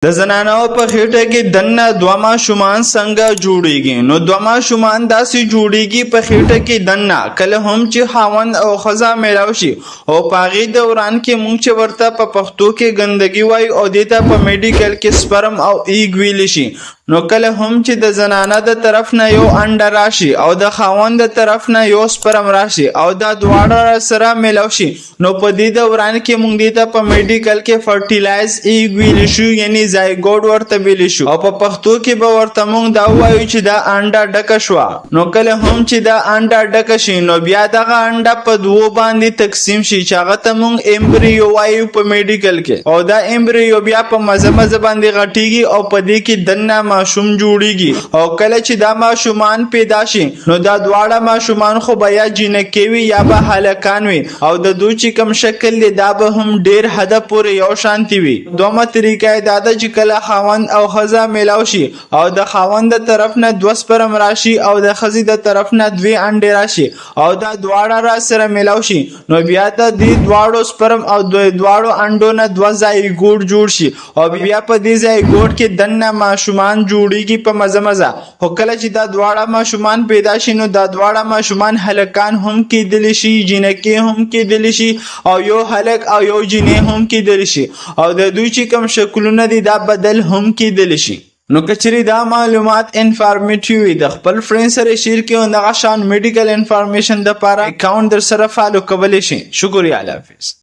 د زنانو په خېټه کې دننه دوه ماشومان څنګه جوړیږي؟ نو دوه ماشومان داسې جوړیږي په خېټه کې دننه، کله هم چې خاوند او ښځه میلاو شي او په هغې دوران کې مونږ چې ورته په پښتو کې ګندګي وایو او دې ته په میډیکل کې سپرم او ایګ ویلی شي. نو کله هم چې د زنانه د طرف نه یو انډه راشي او د خاوند د طرف نه یو سپرم راشي او دا دواړه سره میلاو شي، نو په دې دوران کې مونږ دې ته په میډیکل کې فرټیلایز ایګ ویلی شو، یعنی زایګوډ ورته ویلی شو، او په پښتو کې به ورته مونږ دا وایو چې دا انډه ډکه شوه. نو کله هم چې دا انډه ډکه شي، نو بیا دغه انډه په دوو باندې تقسیم شي چې هغه ته مونږ امبریو وایو په میډیکل کې، او دا امبریو بیا په مزه مزه باندې غټیږي او په دې کې دننه ماشوم جوړیږي. او کله چې دا ماشومان پیدا شي، نو دا دواړه ماشومان خو به یا جینکې وي یا به هلکان وي، او د دوی چې کوم شکل دی دا به هم ډیر حده پورې یو شانتي وي. دومه طریقه یې دا ده چې کله خاوند او ښځه میلاو شي او د خاوند د طرف نه دوه سپرم راشي او د ښځې د طرف نه دوې انډې راشي او دا دواړه را سره میلاو شي، نو بیا د دې دواړو سپرم او د دواړو انډو نه دوه زایګوډ جوړ شي او بیا په دې زایګوډ کې دننه ماشومان جوړیږي په مزه مزه. خو کله چې دا دواړه ماشومان پیدا شي، نو دا دواړه ماشومان هلکان هم کېدلی شي، جینکې هم کېدلی شي، او یو هلک او یو جینۍ هم کېدلی شي، او د دوی چې کوم شکلونه دي دا بدل هم کېدلی شي. نو که چېرې دا معلومات انفارمیټیو وي، د خپل فرند سره شیر کړئ او دغه شان میډیکل انفارمیشن دپاره اکاونټ در سره فالو کولی شئ. شکریه، الله حافظ.